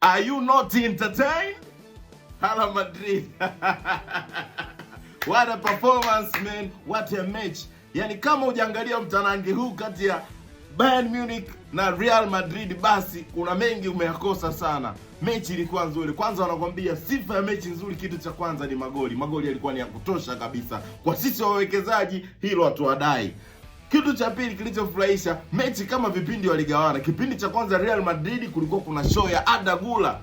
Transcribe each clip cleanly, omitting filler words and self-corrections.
Are you not entertained? Hala Madrid. What a performance, man, what a match. Yani kama hujaangalia mtanange huu kati ya Bayern Munich na Real Madrid, basi kuna mengi umeyakosa sana. Mechi ilikuwa nzuri. Kwanza wanakwambia sifa ya mechi nzuri, kitu cha kwanza ni magoli. Magoli yalikuwa ni ya kutosha kabisa kwa sisi wawekezaji, hilo hatuwadai. Kitu cha pili kilichofurahisha, mechi kama vipindi waligawana. Kipindi cha kwanza Real Madrid kulikuwa kuna show ya Arda Güler.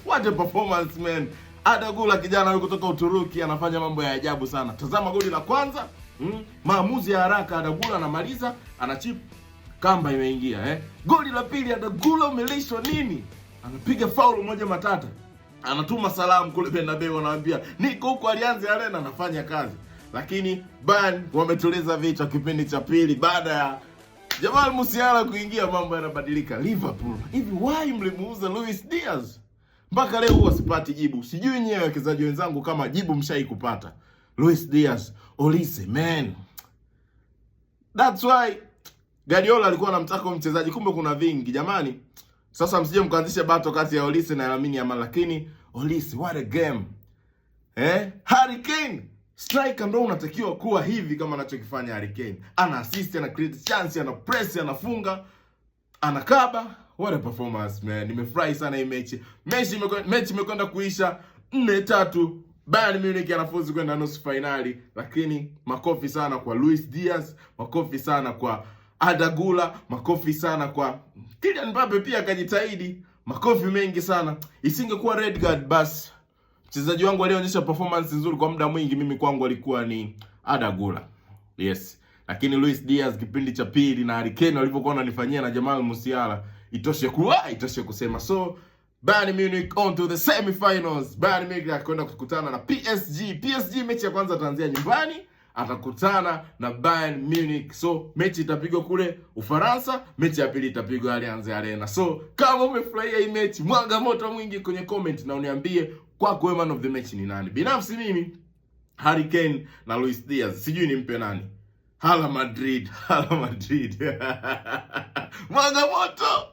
What a performance, man. Arda Güler, kijana huyu kutoka Uturuki, anafanya mambo ya ajabu sana. Tazama goli la kwanza, maamuzi ya haraka, Arda Güler anamaliza, anachip, kamba imeingia, eh. Goli la pili, Arda Güler umelishwa nini? Anapiga faulu moja matata. Anatuma salamu kule Bernabeu, anawaambia niko huko Allianz Arena anafanya kazi. Lakini Bayern wametuliza vichwa kipindi cha pili baada ya Jamal Musiala kuingia, mambo yanabadilika. Liverpool, hivi why mlimuuza Luis Diaz? Mpaka leo huwa sipati jibu. Sijui nyewe wawekezaji wenzangu kama jibu mshai kupata. Luis Diaz, Olise, man. That's why Guardiola alikuwa anamtaka mchezaji, kumbe kuna vingi jamani. Sasa msije mkaanzisha battle kati ya Olise na Lamine Yamal, lakini Olise, what a game. Eh? Harry Kane, striker ndo unatakiwa kuwa hivi kama anachokifanya Harry Kane. Ana assist, ana create chance, ana press, anafunga, anakaba. What a performance, man. Nimefurahi sana hii mechi. Mechi imekwenda kuisha 4-3. Bayern Munich anafuzu kwenda nusu fainali, lakini makofi sana kwa Luis Diaz, makofi sana kwa Arda Güler, makofi sana kwa Kylian Mbappe, pia akajitahidi, makofi mengi sana. Isingekuwa red card, basi mchezaji wangu aliyeonyesha performance nzuri kwa muda mwingi mimi kwangu alikuwa ni Arda Güler. Yes. Lakini Luis Diaz kipindi cha pili na Harry Kane walivyokuwa wananifanyia na Jamal Musiala, itoshe kusema. So Bayern Munich on to the semi-finals. Bayern Munich atakwenda kukutana na PSG. PSG mechi ya kwanza ataanzia nyumbani, atakutana na Bayern Munich. So mechi itapigwa kule Ufaransa, mechi ya pili itapigwa Allianz Arena. So kama umefurahia hii mechi, mwaga moto mwingi kwenye comment na uniambie kwako wewe man of the match ni nani. Binafsi mimi Harry Kane na Luis Diaz, sijui nimpe nani. Hala Madrid, Hala Madrid. Mwaga moto.